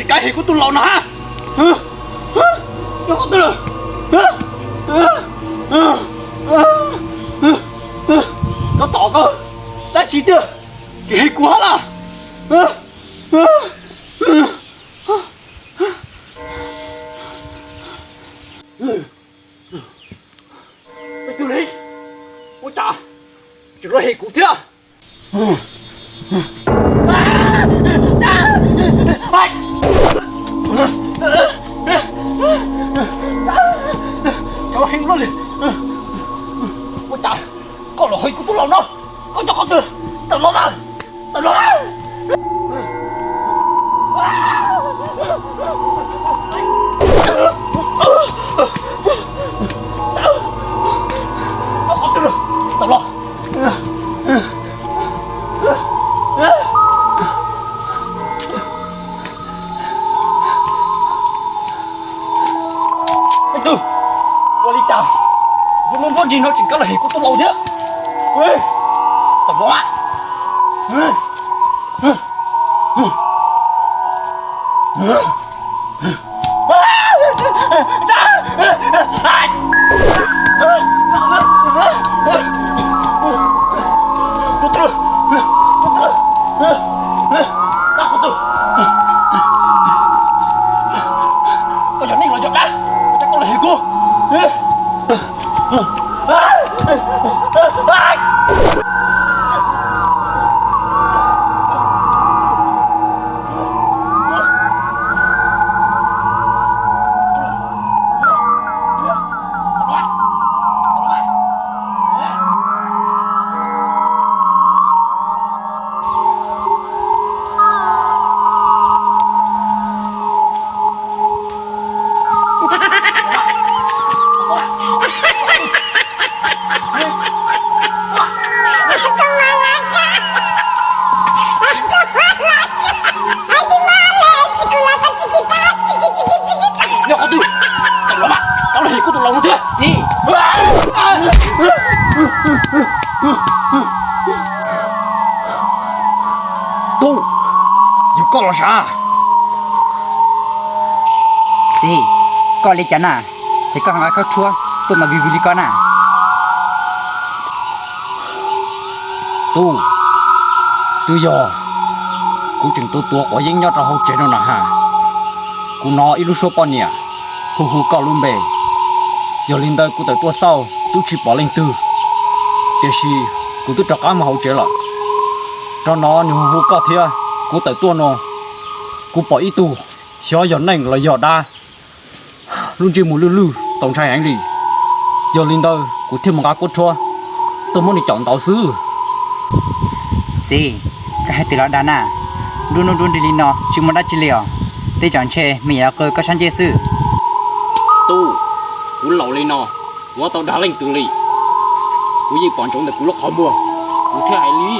Koj hem kuv tus laus no hab? Nyob qhov twg? Koj tom koj dab tsi tiag, tseem hem kuv hab las? Ua cas tseem los hem kuv thiab? Cov heev luaj li, ua cas koj los hem kuv tus laus no? Koj nyob qhov twg? Tawm los mas, tawm los mas. Tawm los. Leej twg? Ua li cas kuv lub nruab nrig no tseem kab los hem kuv tus laus thiab? Tawm los. Koj yog neeg los yog dab, ua cas koj los hem kuv? Nyob qhov twg? Tawm los mas, koj los hem kuv tus laus no thiab. Txiv, yog koj los sav. Txiv, koj li cas na, ces koj ho nqa khaub tshuab tuaj ntawm vij vwg li koj na? Tub, twb yog kuv tseem tuav tuav quav yeeb nyob rau hauv tsev no na has. Kuv hnov ib lub suab poj niam hu hu koj lub npe, yog li ntawd kuv tawm tuaj xauj twb tsis pom leej twg, tiam sis kuv twb rov qab mus hauv tsev lawm. Rov hnov nws hu hu koj thiab, kuv tawm tuaj no kuv pom ib tug, xyov yog neeg los yog dab, lub ntsej muag lwj lwj txaus ntshai heev li. Yog li ntawd kuv thiaj mus nqa kuab rhuab tuaj muab nws caum ntaus xwb. Txiv, koj hais tias los dag na, nruab hnub nruab nrig li no tsis muaj dab tsi li os, tej zaum ntshe me nyuam qw koj sab ncej xwb. Tub, kuv laus li no, kuv tau dag leej twg li? Kuv yeej pom ntsoov ntawm kuv lub qhov muag, kuv thiaj hais li.